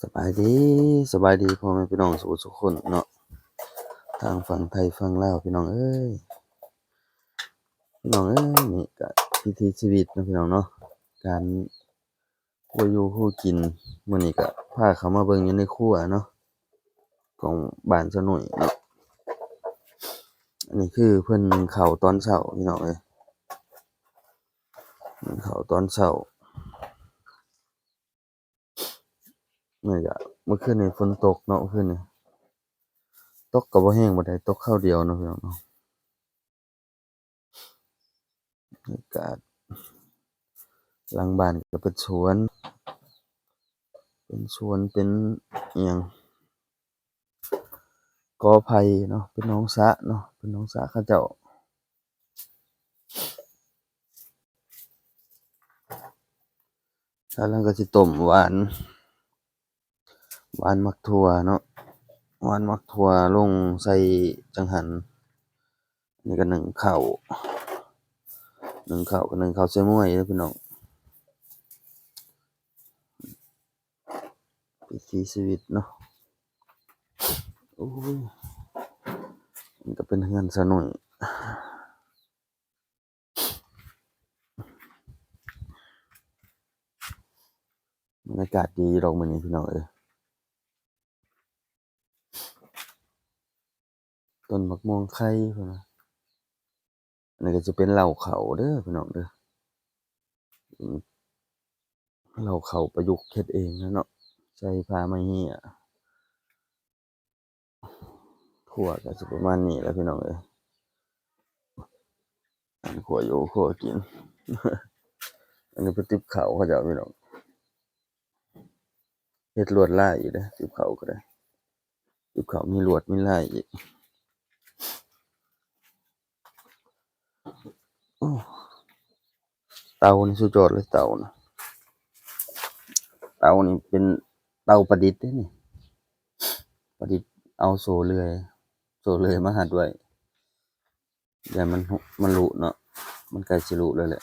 ສະບາຍດີ ສະບາຍດີພໍ່ແມ່ພີ່ນ້ອງສູ່ທຸກຄົນເນາະ ທາງຝັ່ງໄທຝັ່ງລາວ ພີ່ນ້ອງເອີຍ ພີ່ນ້ອງເອີຍ ນີ້ກະວິຖີຊີວິດເນາະ ພີ່ນ້ອງເນາະ ການຄົວຢູ່ຄົວກິນ ມື້ນີ້ກະພາເຂົ້າມາເບິ່ງຢູ່ໃນຄົວເນາະ ຂອງບ້ານສາວໜຸ້ຍເນາະ ອັນນີ້ຄືເພິ່ນໜຶ້ງເຂົ້າຕອນເຊົ້າ ພີ່ນ້ອງເອີຍ ໜຶ້ງເຂົ້າຕອນເຊົ້າ. ນີ້ກະ ເມື່ອຄືນນີ້ຝົນຕົກເນາະ ເມື່ອຄືນນີ້ ຕົກກະບໍ່ແຮງປານໃດ ຕົກຄາວດຽວເນາະ ພີ່ນ້ອງເນາະ ບັນຍາກາດຫຼັງບ້ານກະເປັນສວນ ເປັນສວນ ເປັນອີ່ຫຍັງ ກໍໄຜ່ເນາະ ເປັນໜອງສະເນາະ ເປັນໜອງສະເຂົາເຈົ້າ. ຊາວລາວກະຊິຕົ້ມຫວານ ຫວານໝາກຖົ່ວເນາະ ຫວານໝາກຖົ່ວລົງໃສ່ຈັງຫັນ ນີ້ກະໜຶ້ງເຂົ້າ ໜຶ້ງເຂົ້າກະໜຶ້ງເຂົ້າໃສ່ມວຍເດີພີ່ນ້ອງ ວິຖີຊີວິດເນາະ ໂອ້ຍ ມັນກະເປັນເຮືອນສາວໜຸ້ຍ. ບັນຍາກາດດີດອກມື້ນີ້ພີ່ນ້ອງເອີຍ ຕົ້ນໝາກມ່ວງໄຂ່ພຸ້ນນະ ອັນນີ້ກະຊິເປັນເລົ້າເຂົ້າເດີພີ່ນ້ອງເດີ ເລົ້າເຂົ້າປະຍຸກເຮັດເອງເນາະ ໃສ່ຜ້າໄມ້ເຫ້ຍ. ຄົວກະຊິປະມານນີ້ແຫຼະພີ່ນ້ອງເອີຍ ອັນຄົວຢູ່ຄົວກິນ ອັນນີ້ເປັນຕິບເຂົ້າເຂົາເຈົ້າພີ່ນ້ອງ ເຮັດລວດລາຍອີກເດ້ ຕິບເຂົ້າກະໄດ້ ຕິບເຂົ້າມີລວດມີລາຍອີກ. ໂອ້ ເຕົານີ້ສຸດຍອດເລີຍ ເຕົານະ ເຕົານີ້ເປັນເຕົາປະດິດເດ້ນີ້ ປະດິດເອົາໂສ້ເລື່ອຍ ໂສ້ເລື່ອຍມາຮັດໄວ້ ຢ້ານມັນ ມັນຫຼຸເນາະ ມັນໃກ້ຊິຫຼຸແລ້ວແຫຼະ.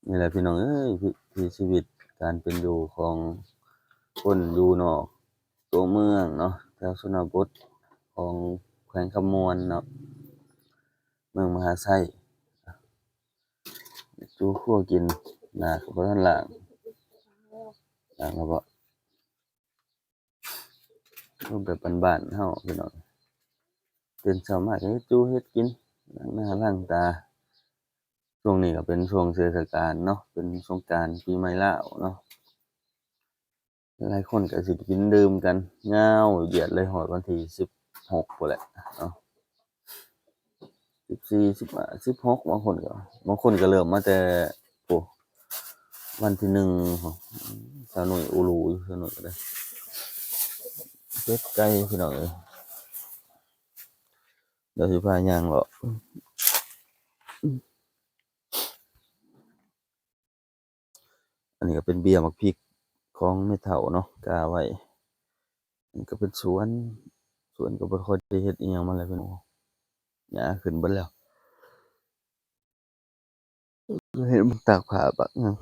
ນີ້ແຫຼະພີ່ນ້ອງເອີຍ ວິຖີຊີວິດການເປັນຢູ່ຂອງຄົນຢູ່ນອກຕົວເມືອງເນາະ ແຖວຊົນນະບົດຂອງແຂວງຄຳມ່ວນເນາະ ເມືອງມະຫາໄຊ ຢູ່ຄົວກິນ ໜ້າກະບໍ່ທັນລ້າງ ລ້າງແລ້ວບໍ່? ຮູບແບບບ້ານໆເຮົາພີ່ນ້ອງ ຕື່ນເຊົ້າມາກະເຮັດຢູ່ເຮັດກິນ ລ້າງໜ້າລ້າງຕາ ຊ່ວງນີ້ກະເປັນຊ່ວງເທດສະການເນາະ ເປັນສົງການປີໃໝ່ລາວເນາະ ຫຼາຍຄົນກະຊິໄປກິນດື່ມກັນຍາວຢຽດເລີຍ ຮອດວັນທີສິບຫົກພຸ້ນແຫຼະເນາະ. ສິບສີ່ ສິບຫ້າ ສິບຫົກ ບາງຄົນກະ ບາງຄົນກະເລີ່ມມາແຕ່ ໂອ້ ວັນທີໜຶ່ງພຸ້ນ ສາວໜຸ້ຍອູລູຢູ່ ສາວໜຸ້ຍກະໄດ້ເປັດໄກ່ພີ່ນ້ອງເອີຍ ດຽວຊິພາຍ່າງເລາະ. ອັນນີ້ກະເປັນເບ້ຍໝາກພິກຂອງແມ່ເຖົ້າເນາະ ກາໄວ້ ອັນນີ້ກະເປັນສວນ ສວນກະບໍ່ຄ່ອຍໄດ້ເຮັດອີ່ຫຍັງມາແລ້ວພີ່ນ້ອງ ຫຍ້າຂຶ້ນເບິດແລ້ວ ເຮັດມັນຕາກຜ້າຕາກຫຍັງ.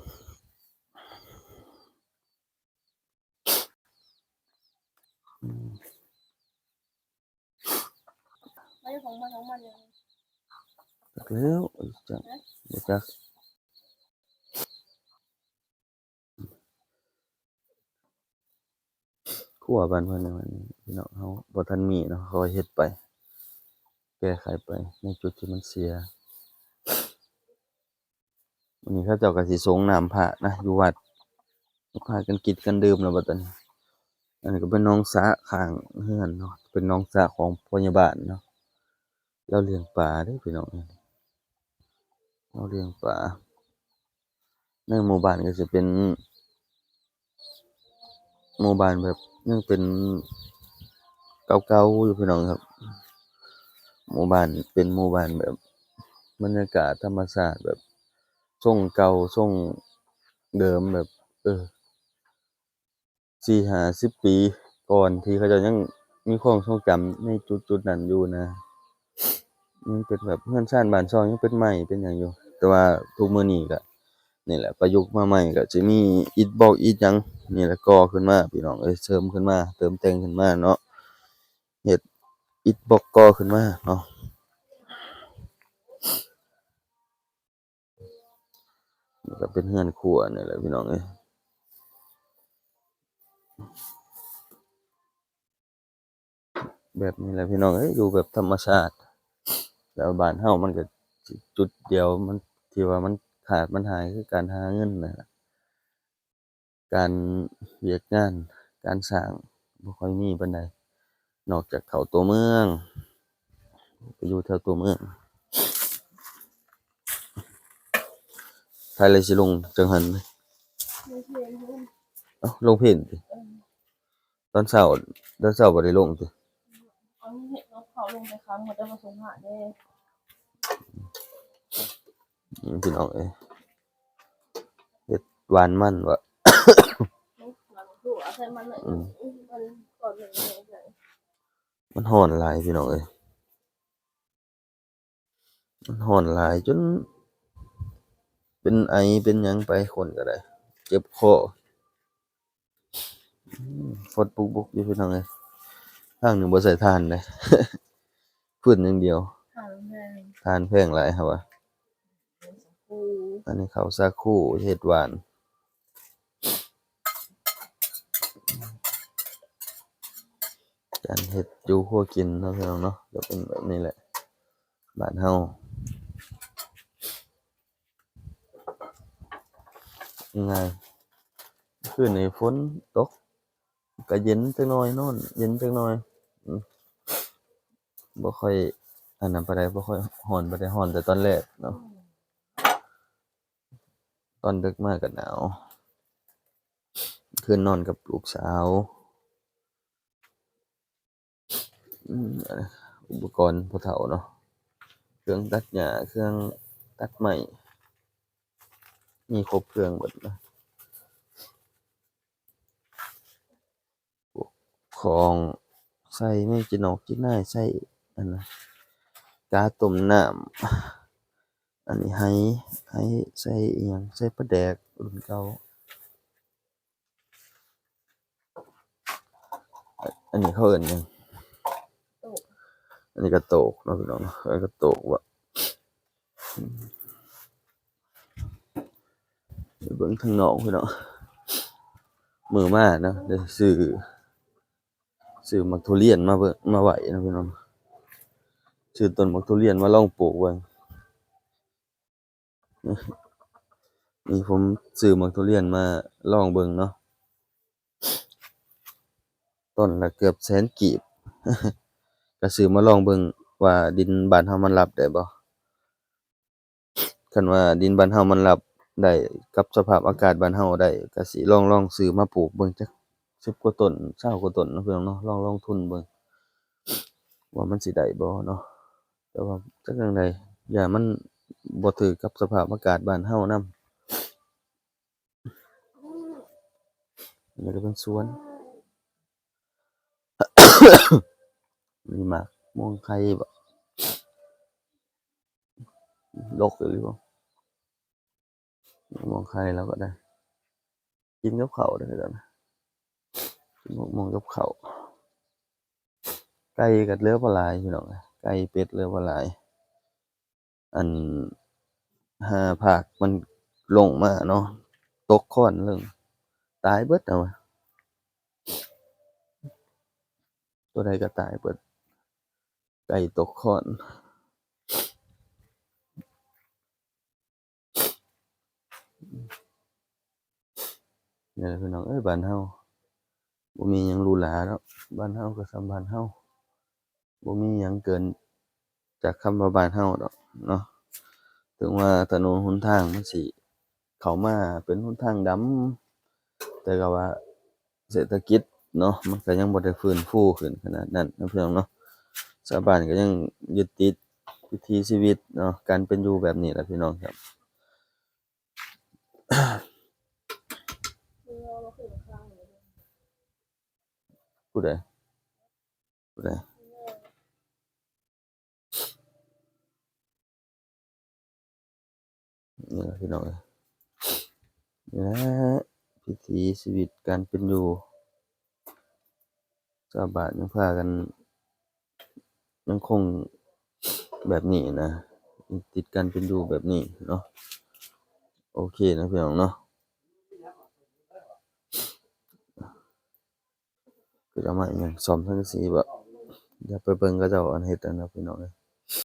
ຈັກແລ້ວ ຈັກ ບໍ່ຈັກ ຄົວບ້ານເພິ່ນນີ້ ພີ່ນ້ອງເຮົາບໍ່ທັນມີເນາະ ຄ່ອຍເຮັດໄປ ແກ້ໄຂໄປໃນຈຸດທີ່ມັນເສຍ. ມື້ນີ້ເຂົາເຈົ້າກະຊິສົງນ້ຳພະນະ ຢູ່ວັດ ພາກັນກິນກັນດື່ມແລ້ວບັດນີ້. ອັນນີ້ກະເປັນໜອງສະຂ້າງເຮືອນເນາະ ເປັນໜອງສະຂອງພະຍາບານເນາະ ລາວລ້ຽງປາເດີພີ່ນ້ອງ ລາວລ້ຽງປາ. ໃນໝູ່ບ້ານກະຊິເປັນ ໝູ່ບ້ານແບບຍັງເປັນເກົ່າໆຢູ່ພີ່ນ້ອງຄັບ ໝູ່ບ້ານເປັນໝູ່ບ້ານແບບບັນຍາກາດທຳມະຊາດ ແບບຊົງເກົ່າຊົງເດີມ ແບບ ເອີ ສີ່ຫ້າສິບປີກ່ອນ ທີ່ເຂົາເຈົ້າຍັງມີຄວາມຊົງຈຳໃນຈຸດໆນັ້ນຢູ່ນະ ຍັງເປັນແບບເຮືອນຊານບ້ານຊ່ອງຍັງເປັນໄມ້ເປັນຫຍັງຢູ່ ແຕ່ວ່າທຸກມື້ນີ້ກະ ນີ້ແຫຼະ ປະຍຸກມາໃໝ່ກໍຊິມີອິດບລັອກອິດຫຍັງນີ້ແຫຼະ ກໍ່ຂຶ້ນມາພີ່ນ້ອງເອີຍ ເສີມຂຶ້ນມາ ເຕີມແຕ່ງຂຶ້ນມາເນາະ ເຮັດອິດບລັອກກໍ່ຂຶ້ນມາເນາະ. ນີ້ກໍເປັນເຮືອນຄົວນີ້ແຫຼະພີ່ນ້ອງເອີຍ ແບບນີ້ແຫຼະພີ່ນ້ອງເອີຍ ຢູ່ແບບທຳມະຊາດ ແລ້ວບ້ານເຮົາມັນກໍຈຸດດຽວ ມັນ ທີ່ວ່າມັນຂາດມັນຫາຍ ຄືການຫາເງິນນະ ການ ວຽກງານການສ້າງບໍ່ຄ່ອຍມີປານໃດ ນອກຈາກເຂົ້າຕົວເມືອງ ໄປຢູ່ແຖວຕົວເມືອງ. ໃຜລະຊິລົງຈັງຫັ້ນ ລົງເພນພຸ້ນ ເອົ້າ ລົງເພນຕິ ເອີ ຕອນເຊົ້າ ຕອນເຊົ້າບໍ່ໄດ້ລົງຕິ ເອົາເຮັດກັບເຂົ້າລົງໄປຄ້າງ ບໍ່ໄດ້ມາສົ່ງຫາເດ້ ອືມ ພີ່ນ້ອງເອີຍ ເຮັດຫວານມັນວະ ອືມ ມັນຮ້ອນຫຼາຍພີ່ນ້ອງເອີຍ ມັນຮ້ອນຫຼາຍຈົນເປັນໄອເປັນຫຍັງໄປ ຄົນກໍໄດ້ເຈັບຄໍ ອືມ ຟົດປຸກໆຢູ່ພີ່ນ້ອງເອີຍ ທາງນີ້ບໍ່ໃຊ້ຖ່ານເດ້ ຟືນຢ່າງດຽວ ຖ່ານແພງ ຖ່ານແພງຫຼາຍເຮົາວ່າ ອັນນີ້ເຂົ້າສາຄູເຮັດຫວານ ການເຮັດຢູ່ຄົວກິນເນາະພີ່ນ້ອງເນາະ ກໍເປັນແບບນີ້ແຫຼະ ບ້ານເຮົາ ງ່າຍ ຄືນນີ້ຝົນຕົກ ກໍເຢັນຈັກໜ່ອຍ ນອນເຢັນຈັກໜ່ອຍ ອືມ ບໍ່ຄ່ອຍອັນນັ້ນປານໃດ ບໍ່ຄ່ອຍຮ້ອນປານໃດ ຮ້ອນແຕ່ຕອນແລກເນາະ ຕອນເດິກມາກໍໜາວ ຄືນນອນກັບລູກສາວ ອືມ ອຸປະກອນຜູ້ເຖົ້າເນາະ ເຄື່ອງຕັດຫຍ້າ ເຄື່ອງຕັດໄມ້ ມີຄົບເຄື່ອງເບິດເນາະ ພວກຂອງໃສ່ແມງຈີນອກຈີນາຍ ໃສ່ອັນນະ ກາຕົ້ມນ້ຳ ອັນນີ້ໄຫ ໄຫໃສ່ອີ່ຫຍັງ ໃສ່ປາແດກລຸ້ນເກົ່າ. ອັນນີ້ເຂົາເອີ້ນຫຍັງ? ໂຕກ ອັນນີ້ກະໂຕກເນາະພີ່ນ້ອງເນາະ ເອີ້ນກະໂຕກວ່າ ໄປເບິ່ງທາງນອກພີ່ນ້ອງ ມື້ມາເນາະ ໄດ້ຊື້ ຊື້ໝາກທຸລຽນມາເບິ່ງ ມາໄວ້ເນາະພີ່ນ້ອງ ຊື້ຕົ້ນໝາກທຸລຽນມາລອງປູກເບິ່ງ. ນີ້ ນີ້ ຜົມຊື້ໝາກທຸລຽນມາລອງເບິ່ງເນາະ ຕົ້ນລະເກືອບແສນກີບ ກະຊື້ມາລອງເບິ່ງວ່າດິນບ້ານເຮົາມັນຮັບໄດ້ບໍ່? ຄັນວ່າດິນບ້ານເຮົາມັນຮັບໄດ້ກັບສະພາບອາກາດບ້ານເຮົາໄດ້ ກະຊິລອງ ລອງຊື້ມາປູກເບິ່ງຈັກສິບກວ່າຕົ້ນ ຊາວກວ່າຕົ້ນເນາະ ພີ່ນ້ອງເນາະ ລອງ ລອງທຶນເບິ່ງວ່າມັນຊິໄດ້ບໍ່ເນາະ. ແຕ່ວ່າຈັກຈັ່ງໃດ ຢ້ານມັນບໍ່ຖືກກັບສະພາບອາກາດບ້ານເຮົານຳ. ອັນນີ້ກະເປັນສວນ ມີໝາກມ່ວງໄຂ່ບໍ? ດົກອີ່ຫຼີບໍ? ໝາກມ່ວງໄຂ່ລາວກະໄດ້ ກິນກັບເຂົ້າເດີ ກິນໝາກມ່ວງກັບເຂົ້າ. ໄກ່ກະເຫຼືອບໍ່ຫຼາຍພີ່ນ້ອງ ໄກ່ເປັດເຫຼືອບໍ່ຫຼາຍ ອັນ ຫາພາກມັນລົງມາເນາະ ຕົກຄ້ອນເລີຍ ຕາຍເບິດເອົາ ໂຕໃດກະຕາຍເບິດ ໄກ່ຕົກຄ້ອນ. ນີ້ແຫຼະພີ່ນ້ອງເອີຍ ບ້ານເຮົາບໍ່ມີຫຍັງຫຼູຫຼາດອກ ບ້ານເຮົາກະສ່ຳບ້ານເຮົາ ບໍ່ມີຫຍັງເກີນຈາກຄຳວ່າບ້ານເຮົາດອກເນາະ. ເຖິງວ່າຖະໜົນຫົນທາງມັນຊິເຂົ້າມາເປັນຫົນທາງດຳ ແຕ່ກະວ່າເສດຖະກິດເນາະ ມັນກະຍັງບໍ່ໄດ້ຟື້ນຟູຂຶ້ນຂະໜາດນັ້ນເນາະ ພີ່ນ້ອງເນາະ. ຊາວບ້ານກະຍັງຍຶດຕິດວິຖີຊີວິດເນາະ ການເປັນຢູ່ແບບນີ້ແຫຼະພີ່ນ້ອງ ຜູ້ໃດ? ຜູ້ໃດ? ນີ້ແຫຼະພີ່ນ້ອງເອີຍ ນີ້ແຫຼະ ວິຖີຊີວິດການເປັນຢູ່ ຊາວບ້ານຍັງພາກັນ ຍັງຄົງແບບນີ້ນະ ຕິດການເປັນຢູ່ແບບນີ້ເນາະ. ໂອເຄນະພີ່ນ້ອງເນາະ ຄືເອົາມາອີ່ຫຍັງ ສ້ອມສັງກະສີບໍ? ດຽວໄປເບິ່ງເຂົາເຈົ້າອັນເຮັດຫັ້ນນະພີ່ນ້ອງເອີຍ.